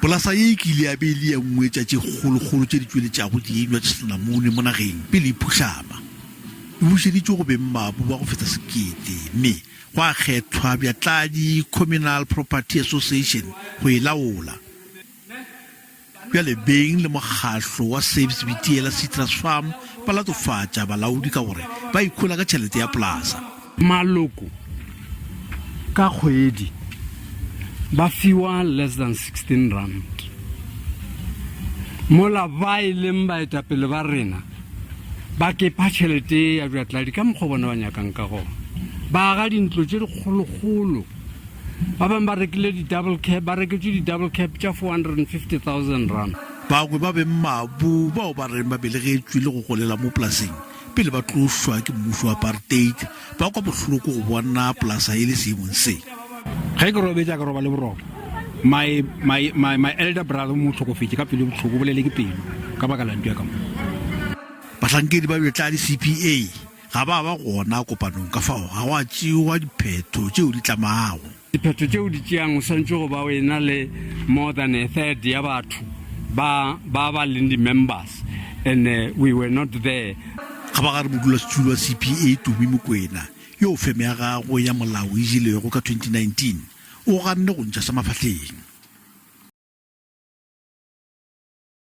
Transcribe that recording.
Polasa ye e kile ya be e le ye nngwe tša tše kgolokgolo tše di tšweletšago dienywa tša senamune mo nageng pele e phuhlama. E bušeditšwe go beng mabu ba go feta sekete mme gwa kgethwa Bjatladi Communal Property Association go e laola. Bjale beng le mokgahlo wa Saves Bitiela Citrus Farm ba latofatša balaodi ka gore ba ikhola ka tšhelete ya polasa. Maloko ka kgwedi ba fiwa less than 16 rand mola ba e leng baetapele ba rena ba kepa tšhelete ya bjatladi ka mokgwa bona ba nyakang ka gona. Ba aga dintlo tše dikgolokgolo. Ba bangwe ba rekile di-double cab, ba reketšwe di-double cab tša 450,000 rand. Bangwe ba bengmabu bao ba reng ba belegetšwe le go golela mo polaseng pele ba tlošwa ke mmušo wa apartheid ba kwa bohloko go bona polasa e le seemong se. Ge ke robetše a ke roba le boroko. My, my, my, my elder brother mo hlokofetše ka pelo e bohloko, o bolele ke pelo ka baka la nto ya ka mo. Bahlankedi ba Bjotladi CPA Ga ba ba gona kopanong, ka fao ga gwa tšewa diphetho tšeo di tlamago. Diphetho tšeo o di tšeang o swanetše go ba o ena le more than a third ya batho ba ba ba leng di-members and we were not there. Kgabagare modulasetulo wa CPA Tumi Mokwena, yoo feme ya gagwe ya molao e jelwego ka 2019, o ganne go ntšha sa mafahleng.